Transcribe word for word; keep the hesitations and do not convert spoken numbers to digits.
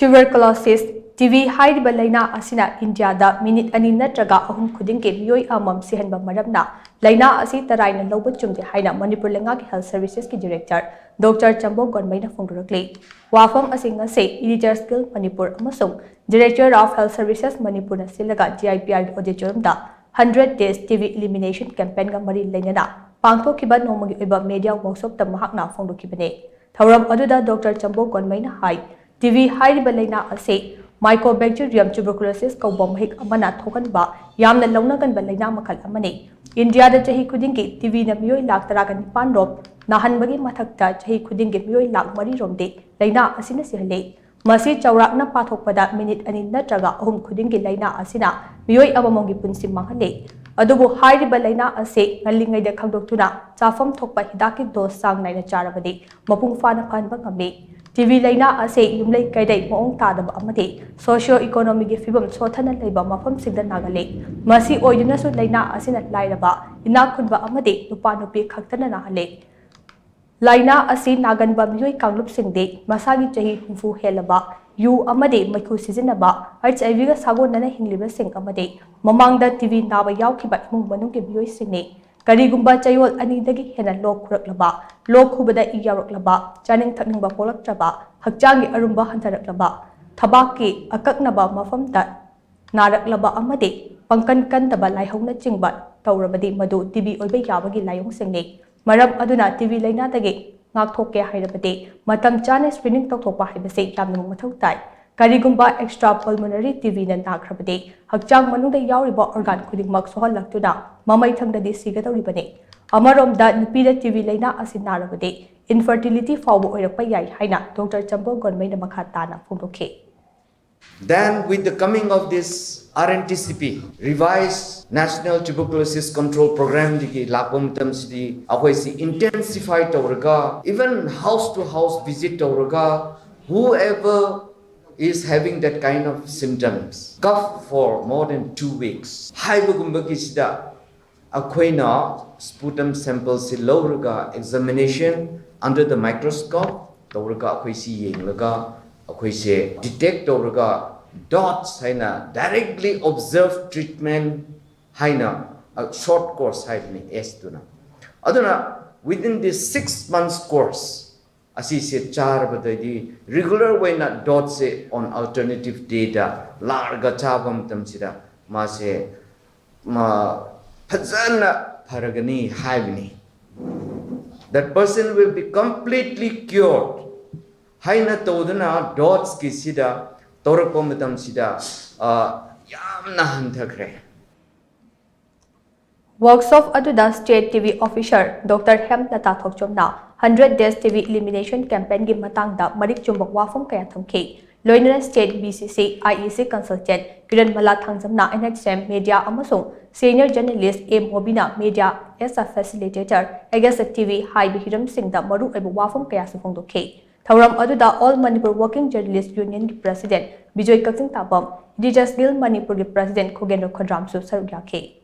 Tuberculosis, T B ꯍꯥꯏꯔꯤꯕ ꯂꯥꯏꯅꯥ ꯑꯁꯤꯅ ꯏꯟꯗꯤꯌꯥꯗ ꯃꯤꯅꯤꯠ ꯑꯅꯤ ꯅꯠꯇ꯭ꯔꯒ ꯑꯍꯨꯝ ꯈꯨꯗꯤꯡꯒꯤ ꯃꯤꯑꯣꯏ ꯑꯃꯃꯝ ꯁꯤꯍꯟꯕ ꯃꯔꯝꯅ ꯂꯥꯏꯅꯥ ꯑꯁꯤ ꯇꯔꯥꯏꯅ ꯂꯧꯕ ꯆꯨꯝꯗꯦ ꯍꯥꯏꯅ ꯃꯅꯤꯄꯨꯔ ꯂꯩꯉꯥꯛꯀꯤ Health Servicesꯀꯤ Director Doctor ꯆꯝꯕꯣ ꯒꯣꯟꯃꯩꯅ ꯐꯣꯡꯗꯣꯔꯛꯂꯤ꯫ ꯋꯥꯐꯝ ꯑꯁꯤ ꯉꯁꯤ Eligible Skill ꯃꯅꯤꯄꯨꯔ ꯑꯃꯁꯨꯡ Director of Health Services ꯃꯅꯤꯄꯨꯔꯅ ꯁꯤꯜꯂꯒ ꯖꯤ ꯑꯥꯏ ꯄꯤ ꯑꯥꯔꯒꯤ auditoriumꯗ Hundred Days T B Elimination Campaignꯒ ꯃꯔꯤ ꯂꯩꯅꯅ ꯄꯥꯡꯊꯣꯛꯈꯤꯕ ꯅꯣꯡꯃꯒꯤ ꯑꯣꯏꯕ media workshopꯇ ꯃꯍꯥꯛꯅ ꯐꯣꯡꯗꯣꯛꯈꯤꯕꯅꯤ꯫ ꯊꯧꯔꯝ ꯑꯗꯨꯗ ꯗꯣꯛꯇꯔ ꯆꯝꯕꯣ ꯒꯣꯟꯃꯩꯅ ꯍꯥꯏ, ꯇꯤ ꯕꯤ ꯍꯥꯏꯔꯤꯕ ꯂꯥꯏꯅꯥ ꯑꯁꯤ Mycobacterium tuberculosis ꯀꯧꯕ ꯃꯍꯤꯛ ꯑꯃꯅ ꯊꯣꯛꯍꯟꯕ ꯌꯥꯝꯅ ꯂꯧꯅꯒꯟꯕ ꯂꯥꯏꯅꯥ ꯃꯈꯜ ꯑꯃꯅꯤ꯫ ꯏꯟꯗꯤꯌꯥꯗ ꯆꯍꯤ ꯈꯨꯗꯤꯡꯒꯤ ꯇꯤ ꯕꯤꯅ ꯃꯤꯑꯣꯏ ꯂꯥꯈ ꯇꯔꯥꯒ ꯅꯤꯄꯥꯟ ꯔꯣꯝ ꯅꯥꯍꯟꯕꯒꯤ ꯃꯊꯛꯇ ꯆꯍꯤ ꯈꯨꯗꯤꯡꯒꯤ ꯃꯤꯑꯣꯏ ꯂꯥꯈ ꯃꯔꯤ ꯔꯣꯝꯗꯤ ꯂꯥꯏꯅꯥ ꯑꯁꯤꯅ ꯁꯤꯍꯜꯂꯤ꯫ ꯃꯁꯤ ꯆꯥꯎꯔꯥꯛꯅ ꯄꯥꯊꯣꯛꯄꯗ ꯃꯤꯅꯤꯠ ꯑꯅꯤ ꯅꯠꯇ꯭ꯔꯒ ꯑꯍꯨꯝ ꯈꯨꯗꯤꯡꯒꯤ ꯂꯥꯏꯅꯥ ꯑꯁꯤꯅ ꯃꯤꯑꯣꯏ ꯑꯃꯃꯝꯒꯤ ꯄꯨꯟꯁꯤ ꯃꯥꯡꯍꯜꯂꯤ꯫ ꯑꯗꯨꯕꯨ ꯍꯥꯏꯔꯤꯕ ꯂꯥꯏꯅꯥ ꯑꯁꯤ ꯉꯜꯂꯤꯉꯩꯗ ꯈꯪꯗꯣꯛꯇꯨꯅ ꯆꯥꯐꯝ ꯊꯣꯛꯄ ꯍꯤꯗꯥꯛꯀꯤ dose ꯆꯥꯡ ꯅꯥꯏꯅ ꯆꯥꯔꯕꯗꯤ ꯃꯄꯨꯡ ꯐꯥꯅ ꯐꯍꯟꯕ ꯉꯝꯃꯤ꯫ ꯇꯤ ꯕꯤ ꯂꯥꯏꯅꯥ ꯑꯁꯤ ꯌꯨꯝꯂꯩ ꯀꯩꯔꯩ ꯃꯑꯣꯡ ꯇꯥꯗꯕ ꯑꯃꯗꯤ socio economyꯒꯤ ꯐꯤꯕꯝ ꯁꯣꯠꯊꯅ ꯂꯩꯕ ꯃꯐꯝꯁꯤꯡꯗ ꯅꯥꯒꯜꯂꯤ꯫ ꯃꯁꯤ ꯑꯣꯏꯗꯨꯅꯁꯨ ꯂꯥꯏꯅꯥ ꯑꯁꯤꯅ ꯂꯥꯏꯔꯕ, ꯏꯅꯥꯛ ꯈꯨꯟꯕ ꯑꯃꯗꯤ ꯅꯨꯄꯥ ꯅꯨꯄꯤ ꯈꯛꯇꯅ ꯅꯥꯍꯜꯂꯤ꯫ ꯂꯥꯏꯅꯥ ꯑꯁꯤ ꯅꯥꯒꯟꯕ ꯃꯤꯑꯣꯏ ꯀꯥꯡꯂꯨꯞꯁꯤꯡꯗꯤ ꯃꯁꯥꯒꯤ ꯆꯍꯤ ꯍꯨꯝꯐꯨ ꯍꯦꯜꯂꯕ, ꯌꯨ ꯑꯃꯗꯤ ꯃꯩꯈꯨ ꯁꯤꯖꯤꯟꯅꯕ, ꯑꯩꯆ ꯑꯥꯏ ꯚꯤꯒ ꯁꯥꯒꯣꯟꯅꯅ ꯍꯤꯡꯂꯤꯕꯁꯤꯡ ꯑꯃꯗꯤ ꯃꯃꯥꯡꯗ ꯇꯤ ꯕꯤ ꯅꯥꯕ ꯌꯥꯎꯈꯤꯕ ꯏꯃꯨꯡ ꯃꯅꯨꯡꯒꯤ ꯃꯤꯑꯣꯏꯁꯤꯡꯅꯤ꯫ ꯀꯔꯤꯒꯨꯝꯕ ꯆꯌꯣꯜ ꯑꯅꯤꯗꯒꯤ ꯍꯦꯟꯅ ꯂꯣꯛ ꯈꯨꯔꯛꯂꯕ, ꯂꯣꯛ ꯈꯨꯕꯗ ꯏ ꯌꯥꯎꯔꯛꯂꯕ, ꯆꯥꯅꯤꯡ ꯊꯛꯅꯤꯡꯕ ꯄꯣꯛꯂꯛꯇ꯭ꯔꯕ, ꯍꯛꯆꯥꯡꯒꯤ ꯑꯔꯨꯝꯕ ꯍꯟꯊꯔꯛꯂꯕ, ꯊꯕꯥꯛꯀꯤ ꯑꯀꯛꯅꯕ ꯃꯐꯝꯗ ꯅꯥꯔꯛꯂꯕ ꯑꯃꯗꯤ ꯄꯥꯡꯒꯜ ꯀꯟꯗꯕ ꯂꯥꯏꯍꯧꯅꯆꯤꯡꯕ ꯇꯧꯔꯕꯗꯤ ꯃꯗꯨ ꯇꯤ ꯕꯤ ꯑꯣꯏꯕ ꯌꯥꯕꯒꯤ ꯂꯥꯏꯑꯣꯡꯁꯤꯡꯅꯤ꯫ ꯃꯔꯝ ꯑꯗꯨꯅ ꯇꯤ ꯕꯤ ꯂꯥꯏꯅꯥꯗꯒꯤ ꯉꯥꯛꯊꯣꯛꯀꯦ ꯍꯥꯏꯔꯕꯗꯤ ꯃꯇꯝ ꯆꯥꯅ screening ꯇꯧꯊꯣꯛꯄ ꯍꯥꯏꯕꯁꯤ ꯌꯥꯝꯅ ꯃꯊꯧ ꯇꯥꯏ꯫ ꯀꯔꯤꯒꯨꯝꯕ extra pulmonary ꯇꯤ ꯕꯤꯅ ꯅꯥꯈ꯭ꯔꯕꯗꯤ ꯍꯛꯆꯥꯡ ꯃꯅꯨꯡꯗ ꯌꯥꯎꯔꯤꯕ organ ꯈꯨꯗꯤꯡꯃꯛ ꯁꯣꯛꯍꯜꯂꯛꯇꯨꯅ ꯃꯃꯩ ꯊꯪꯗꯗꯤ ꯁꯤꯒꯗꯧꯔꯤꯕꯅꯤ꯫ ꯑꯃꯔꯣꯝꯗ ꯅꯨꯄꯤꯗ ꯇꯤ ꯕꯤ ꯂꯥꯏꯅꯥ ꯑꯁꯤ ꯅꯥꯔꯕꯗꯤ infertility ꯐꯥꯎꯕ ꯑꯣꯏꯔꯛꯄ ꯌꯥꯏ ꯍꯥꯏꯅ ꯗꯣꯛꯇꯔ ꯆꯝꯕꯣ ꯒꯣꯟꯃꯩꯅ ꯃꯈꯥ ꯇꯥꯅ ꯐꯣꯡꯗꯣꯛꯈꯤ꯫ Then with the coming of this R N T C P, Revised National Tuberculosis Control Programꯗꯒꯤ ꯂꯥꯛꯄ ꯃꯇꯝꯁꯤꯗꯤ ꯑꯩꯈꯣꯏꯁꯤ intensify ꯇꯧꯔꯒ, even house to house visit ꯇꯧꯔꯒ, whoever is having that kind of symptoms, cough for more than two weeks ꯍꯥꯏꯕꯒꯨꯝꯕꯒꯤꯁꯤꯗ ꯑꯩꯈꯣꯏꯅ sputum sampleꯁꯤ ꯂꯧꯔꯒ examination under the microscope ꯇꯧꯔꯒ ꯑꯩꯈꯣꯏꯁꯤ ꯌꯦꯡꯂꯒ ꯑꯩꯈꯣꯏꯁꯦ detect ꯇꯧꯔꯒ DOTS ꯍꯥꯏꯅ, directly observe treatment ꯍꯥꯏꯅ, short course ꯍꯥꯏꯕꯅꯤ, S ꯇꯨꯅ꯫ ꯑꯗꯨꯅ within this six months course ꯑꯁꯤꯁꯦ ꯆꯥꯔꯕꯗꯗꯤ, regular ꯑꯣꯏꯅ DOTS say on alternative day ꯗ ꯂꯥꯛꯂꯒ ꯆꯥꯕ ꯃꯇꯝꯁꯤꯗ ꯃꯥꯁꯦ ꯃꯥ ꯐꯖꯅ ꯐꯔꯒꯅꯤ ꯍꯥꯏꯕꯅꯤ꯫ That person will be completely cured ꯍꯥꯏꯅ ꯇꯧꯗꯨꯅ DOTS ꯀꯤꯁꯤꯗ ꯇꯧꯔꯛꯄ ꯃꯇꯝꯁꯤꯗ, ꯑ, ꯌꯥꯝꯅ ꯍꯟꯊꯈ꯭ꯔꯦ꯫ Workshop ꯑꯗꯨꯗ State TV Officer Doctor ꯍꯦꯝꯂꯇꯥ ꯊꯣꯛꯆꯣꯝꯅ hundred days TV elimination campaign ꯒꯤ ꯃꯇꯥꯡꯗ ꯃꯔꯤꯛ ꯆꯨꯝꯕ ꯋꯥꯐꯝ ꯀꯌꯥ ꯊꯝꯈꯤ꯫ ꯂꯣꯏꯅꯅ State BCC IEC consultant ꯀꯤꯔꯟꯃꯂꯥ ꯊꯥꯡꯖꯝꯅ NHM media ꯑꯃꯁꯨꯡ senior journalist A ꯃꯣꯕꯤꯅ media as a facilitator, against TV ꯍꯥꯏꯕ ꯍꯤꯔꯝꯁꯤꯡꯗ ꯃꯔꯨꯑꯣꯏꯕ ꯋꯥꯐꯝ ꯀꯌꯥꯁꯨ ꯐꯣꯡꯗꯣꯛꯈꯤ꯫ ꯊꯧꯔꯝ ꯑꯗꯨꯗ All Manipur Working Journalist Union ꯒꯤ President ꯕꯤꯖꯣꯏ ꯀꯛꯆꯤꯡ ꯇꯥꯕꯝ, Editors Guild ꯃꯅꯤꯄꯨꯔꯒꯤ President ꯈꯣꯒꯦꯟꯗ꯭ꯔ ꯈꯣꯟꯗ꯭ꯔꯥꯝꯁꯨ ꯁꯔꯨꯛ ꯌꯥꯈꯤ꯫